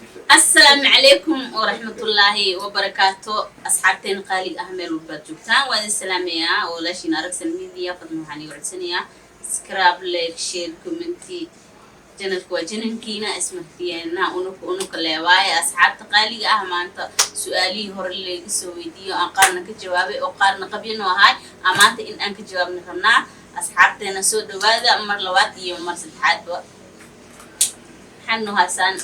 Asalaamu calaykum waraxmatullaahi wabarakaatu. Asxaabteen qaaliga ah, meel walbaad joogtaan, waan idin salaamayaa. Walaashiin Aragsan Media fadlan waxaan iga codsanayaa subscribe, like, share, comment. Channelka waa channelkiina ismartiyeena unuka unuka leewaaye. Asxaabta qaaliga ah, maanta su-aalihii hore laga soo weydiiyo aan qaarna ka jawaabay oo qaarna qabyano ahay aan maanta in aan ka jawaabna rabnaa. Asxaabteena, soo dhawaada mar labaad iyo mar saddexaadba. Maxaad noo haysaan?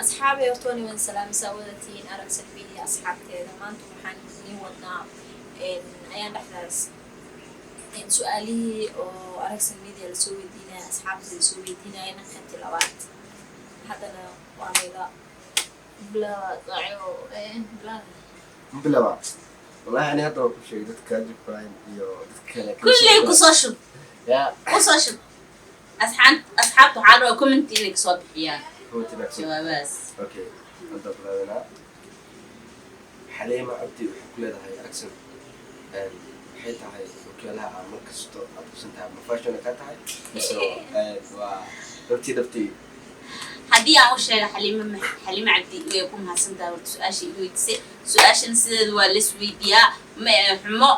Asxaabay, horta waan iwan salaamisa wadatiin Aragsan Media. Asxaabteeda, maanta waxaan idiin wadnaa ayaan dhexdaas su-aalihii oo Aragsan Media lasoo weydiinaya, asxaabta lasoo weydiinayana, qaybtii labaad. Haddana waa layla bilaa. Bilaba wallahi, ani hadda waan ku sheegay dadka Jubbaland iyo dadka kale. Kulley kusoo shub. Ya. Kusoo shub. Asxaabta waxaa la rabaa comment inay kasoo bixiyaan Comment back. jawaabahaas. Okay, hadda bilaabanaa. Xaliima Cabdi waxay ku leedahay: Aragsan, maxay tahay wakiilaha aad mar kasto aad kusan tahay? Ma fashion ka tahay mise waa dhabtii dhabtii? Haddii aan u sheega Xaliime, Xaliime Cabdi way ku mahadsan tahay horta su-aasha i weydiisay. Su-aashan sideeda waa la isweydiiyaa, ma ee xumo.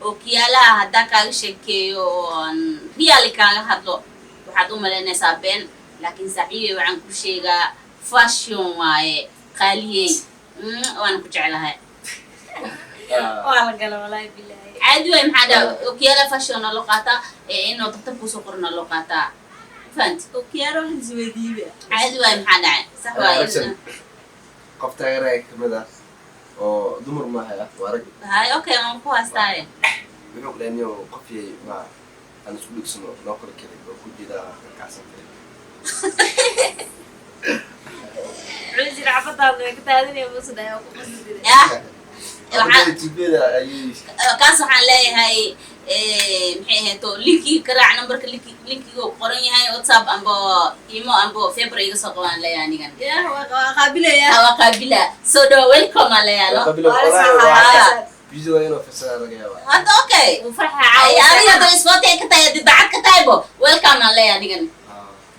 Ookiyaalaha haddaa kaaga sheekeeyo oo aan really kaaga hadlo, waxaad u malaynaysaa been, laakiin saaxiibey, waxaan ku sheegaa fashion waaye. Qaaliyey, waana ku jeclahay. Waa la gala, walaahi bilaahi. Caadi waay. Maxaa dhaha? Ookiyaala fashion loo qaataa ee inuu daktar kuusoo qorna loo qaataa, fahanti? Okiyaalo wax isweydiiba. Caadi waay, maxaa dhacay? Sax waaye. Aragsan, qof taageeraya kamid ah oo dumar maaha, waa rag. Hay, okay, waan ku haystaaye. Wuxuu ku dhahay: niyow, qofyay ma aan isku dhigsano noo kala kelay oo ku jeedaa kacsan tahay. Wuxuu jira xabadaada way ka taadinaya, muuse dhahay oo ku qasbi jiray. Yah. Jibeda ayay. Kaas waxaan leeyahay, maxay ahayd to, linkiga karaac, numberka linkiga uu qoran yahay, WhatsApp amba imo amba Viber iga soo qabaan leeyahay anigan. Yah, waa qaabilaya. Waa qaabila, soo dhawa, welcome aan leeyahay no. Qaabila. Waa la Wallahi, saxaa. Video inuu fiirsadaa laga yaabaa. Hadda okay. Wuu farxa. Ay, Caawa. Adiga hadda isfootay ka tahay, haddii dacad ka tahay bo, welcome aan leeyahay anigan.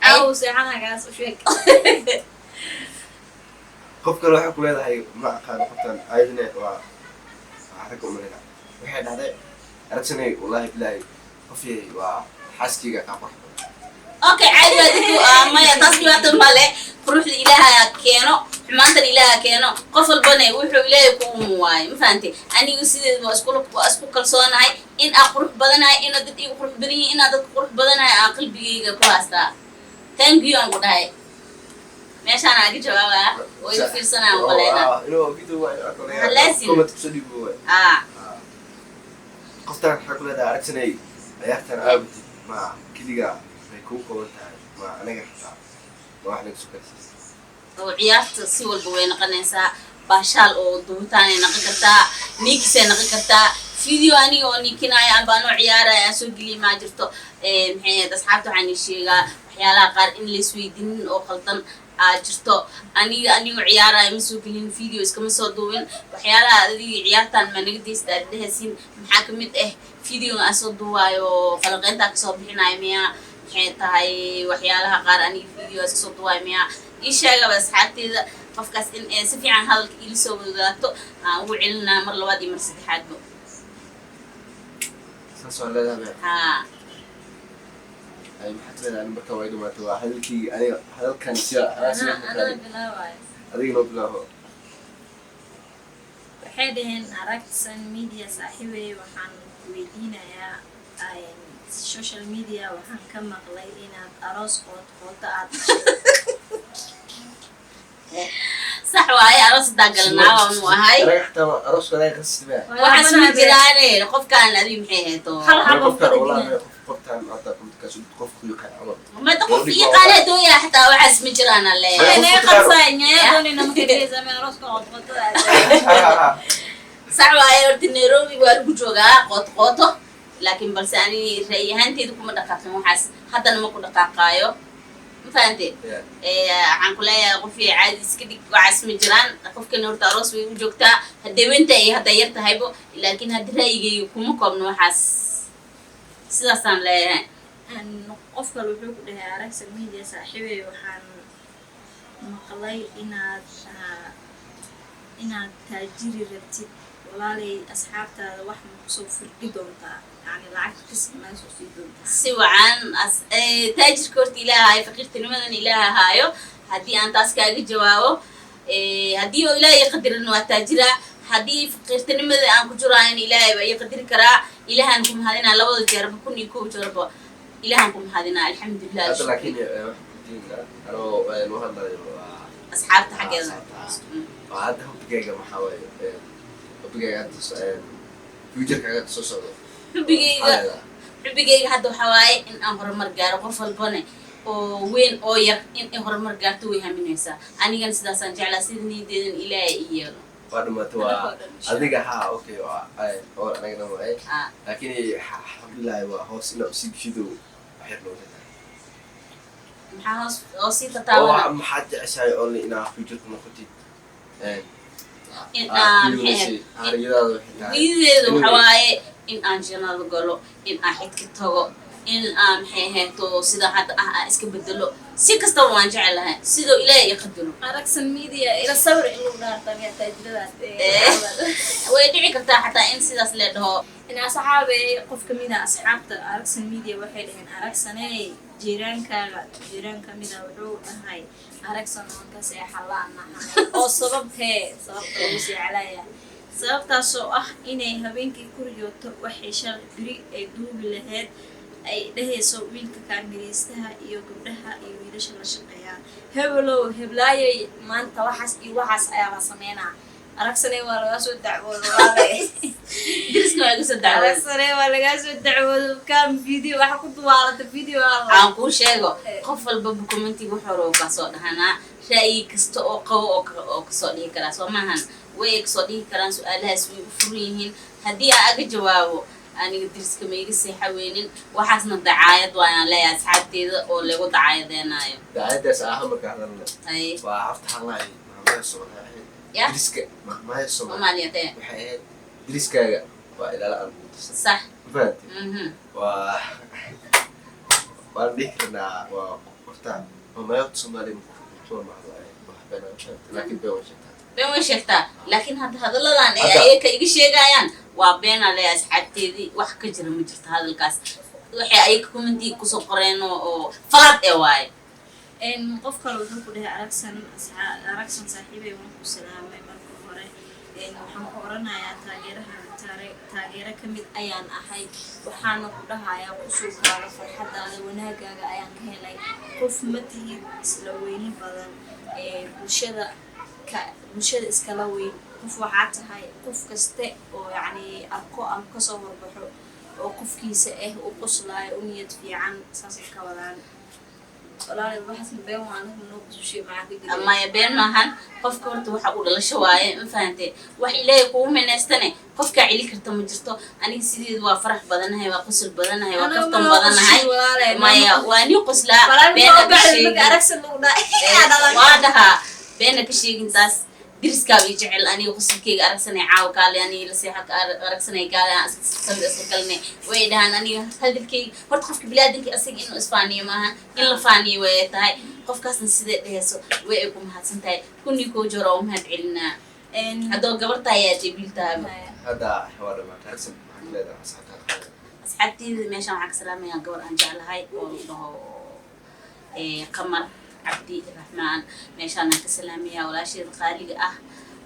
Caawa wuu seexanaa, kaas u sheeg. Qof kale waxay ku leedahay, ma aqaano qoftan ayadana, waa ragga umaleyna. Waxay dhahday: Aragsanay, wallahi bilaahi, qofyay waa xaaskeyga kaa qurux badan. Okay, caadi waa dadku. Maya, taas dhibaato male. Quruxda Ilaaha keeno, xumaantan Ilaaha keeno. Qof walbana wuxuu Ilaahay ku umu waayo, ma fahantay? Anigu sideed waa isku kalsoonahay in aan qurux badanahay, inaa dad igu qurux badan yihiin, inaa dadka qurux badanahay aan qalbigayga ku haystaa. Thank you aan ku dhahay. Meeshaan aan ka jawaabaa oo iga fiirsanayaan umaleyna. Inuu video waa inuu arko laga yaabaa. Laazim. Comment kusoo dhiibo waay. Qoftan waxay ku leedahay: Aragsanay, ciyaartan aawdid ma keliga may kugu kooban tahay, ma anaga xitaa ma wax naga soo gaarsiis? Oo ciyaarta si walba way noqonaysaa. Baashaal oo duubitaanay noqon kartaa, niikisay noqon kartaa. Video aniga oo niikinaya amba anoo ciyaaraya aan soo geliya maa jirto. Maxay ahayd, asxaabta waxaan ii sheegaa waxyaalaha qaar in laisweydiinin oo qaldan aa jirto. Aniga anigoo ciyaaraya ma soo gelin video, iskama soo duubin. Waxyaalaha adiga ciyaartan ma naga daysta aad dhehaysin, maxaa kamid ah videoga aan soo duubaayo falanqeyntaa kasoo bixinayo miya? Maxay tahay waxyaalaha qaar aniga videogaas kasoo duubaayo miya? Ii sheegaba asxaabteeda. Qofkaas in si fiican hadalka iila soo wadaagto aan ugu celinaa mar labaad iyo mar saddexaadba. Saas waa leedahay. Haa. Ay, maxaad leedahay? Marka way dhamaatay, waa hadalkii aniga hadalkan siya anaa siya. Anaa bilaabaya. Adiga noo bilaabo. Waxay dhaheen: Aragsan Media saaxiibey, waxaan weydiinayaa, social media waxaan ka maqlay inaad aroos qoot qoota aad gashay. Sax waaye, aroos hadaa galanaa waanu ahay. Anaga xataa arooska anaga qasibaa. Waxaas ma jiraane. Qofkaan adiga maxay ahayd oo Hal xabo qofkan ku wallahi dhigna. qof qoftan hadda kumtakaas qofku yaqaan camal. Mada qof yaqaan haduu yahay xataa, waxaas ma jiraan aan leeyahay. Naga qabsaay nyaa doonayna markay dhigaysa ama arooska qoot qootada aad. Sax waaye, horta Nairobi waa lagu joogaa qooto qooto, laakiin balse ani ra'yi ahaanteeda kuma dhaqaaqin waxaas, haddana ma ku dhaqaaqaayo, ma fahante? Waxaan ku leeyahay, qofkii caadi iska dhig, waxaas ma jiraan. Qofkan horta aroos way u joogtaa haddee weynta iyo hadday yar tahaybo, laakiin haddi ra'yigayga kuma koobno waxaas, sidaasaan leeyahay. Qof kale wuxuu ku dhahay: Aragsan Media saaxiibey, waxaan Maqlay inaad taajiri rabtid. Walaalay, asxaabtaada wax ma kusoo firdhi doontaa? Yani lacagta kasi maa soo sii doontaa? Si wacan. Taajirka horta ilaahay, faqiirtinimadan ilaaha haayo. Haddii aan taas kaaga jawaabo, haddii oo ilaahay ii qadirin waa taajira. Haddii faqiirtinimada aan ku jiraayan, ilaahay baa ii qadiri karaa. Ilaahaan ku mahadinaa labada jeerba, 1001 jeerba ilaahaan ku mahadinaa, alxamdulilah. Hadda laakiin waxaan ku anoo u hadlayo waa asxaabta xaggeeda. Asxaabta. Waa hadda hobbigayga maxaa waaye? Hobbigayga hadda futurekaaga soo socdo? Hobbigayga? Maxaa leedahay? Hobbigayga hadda waxaa waaye in aan horumar gaaro. Qof walbane oo weyn oo yar in ay horumar gaarto way haminaysaa. Anigana sidaasaan jeclaa, sida niyadeedan ilaahay ii yeelo. Waa dhamaatay, waa adiga. Ha, okay, waa oo anagana waaye. Laakiin alxamdulilahi, waa hoos inaa usii geshido wax yar looga tahay. Maxaa hoos oo sii oo tataabana? Maxaad jeceshahay only inaa futureka noqotid? In aan maxay ahayd? Hariyadaada waxay tahay? Niyadeedu waxa Anyway. waaye in aan jannada galo, in aan xidka tago, in aan maxay ahayto sida hadda ah aan iska bedelo. Si kastaba waan jecelahay, sidoo ilaahay ii qadaro. Aragsan Media ila sawir in lagu dhaartamiya taajiradaas. Way dhici kartaa xataa in sidaas lee dhaho. In asxaabe, qof kamid ah asxaabta Aragsan Media waxay dhaheen, "Aragsaney, jiiraankaaga, jiiraan kamid ah wuxuu dhahay Aragsan oon ka seexalaanahay oo sababtee sababta ugu seexalaya, sababtaasoo ah inay habeenkii ku riyooto waxay shalay beri ay duubi lahayd, ay dhehayso wiilka kaamireystaha iyo gabdhaha iyo wiilasha la shaqeeyaan, hebelow heblaayay, maanta waxaas iyo waxaas ayaa la sameynaa." Aragsaney, waa lagaa soo dacwoodo walaale. Deriska waa iga soo dacwooday. Aragsaney, waa lagaa soo dacwoodo. Kam video waxa ku duwaalata video waa la Aan kuu sheego, qof walbaba commentiga wuxuu rabo kasoo dhahanaa, ra'yi kasta oo qabo oo kasoo dhihi karaa. Soo maahan? Way kasoo dhihi karaan, su-aalahaas way u furan yihiin. Haddii aan aga jawaabo, aniga deriska ma iga seexa weynin. Waxaasna dacaayad waayaan leeyahay asxaabteeda oo lagu dacaayadeenaayo. Daacadaas aha marka hadalna. Ay. Waa horta hadlaay mahmaya Soomaaliya ahayd. Ya. Deriska mahmaya Soomaaliya. Soomaaliya tee? Waxay ahayd, deriskaaga waa ilaala aan kugu tirsan. Sax. Ma fahanti? Mhm. Waan dhihi karnaa, waa horta mahmaya Soomaaliya kuma mahmaya wax been aan sheegtay, laakiin been waan sheegtaa. Been way sheegtaa, laakiin hadda hadalladan ay Hadda- ayaka iga sheegayaan waa beenaa leeyahay asxaabteedii. Wax ka jira ma jirto hadalkaas. Waxay ayaga commentiga kusoo qoreen oo falaad ee waaye. Qof kale wuxuu ku dhahay, Aragsan, Aragsan saaxiibay, waan ku salaamay marka hore. Waxaan ku oranayaa taageeraha taageero ka mid ayaan ahay. Waxaana ku dhahayaa qusulkaaga, farxadaada, wanaagaaga ayaan ka helay. Qof ma tihid isla weyni badan ee bulshada ka bulshada iskala weyn. Qof waxaa tahay qof kaste oo yacni arko ama kasoo horbaxo oo qofkiisa ah u qoslaayo, u niyad fiican. Saasay ka wadaan walaali. Waxaasna been waa, anaga noo qusushay, maxaa ka jira? Maya, been maahan. Qofka horta waxa uu dhalasho waaye, ma fahante? Wax Ilaahay kugu minaystane qofkaa celi karta ma jirto. Aniga sideedu waa farax badanahay, waa qosol badanahay, waa kaftan badanahay. Maya, waa nii qoslaa. Beena ka sheegin. Waa dhahaa, beena ka sheegin taas. Deriskaaba i jecel aniga qosolkeyga. "Aragsanay, caawa kaale aniga la seexa, aragsanay kaale, aan sawir isla galnay," way dhahaan. Aniga hadalkeyga horta, qofka biniaadanka asaga inuu isfaaniyo maaha, in la faaniyo way tahay. Qofkaasna sidee dhehayso way ay ku mahadsan tahay. 1001 jeer oo u mahad celinaa. Haddoo gabar tahay yaa jibiil tahayba. Hadda waa dhamaatay. Aragsan, maxaad leedahay asxaabtaada qaali? Asxaabteyda meeshan waxaan ka salaamayaa gabar aan jeclahay oo la dhaho Qamar Cabdi Raxmaan. Meeshaanaan ka salaamayaa walaasheeda qaaliga ah,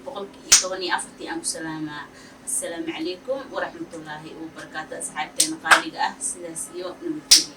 114-tii aan ku salaamaa. Assalaamu calaykum waraxmatullaahi wabarakaatu, asxaabteena qaaliga ah. Sidaas iyo nabadgelyo.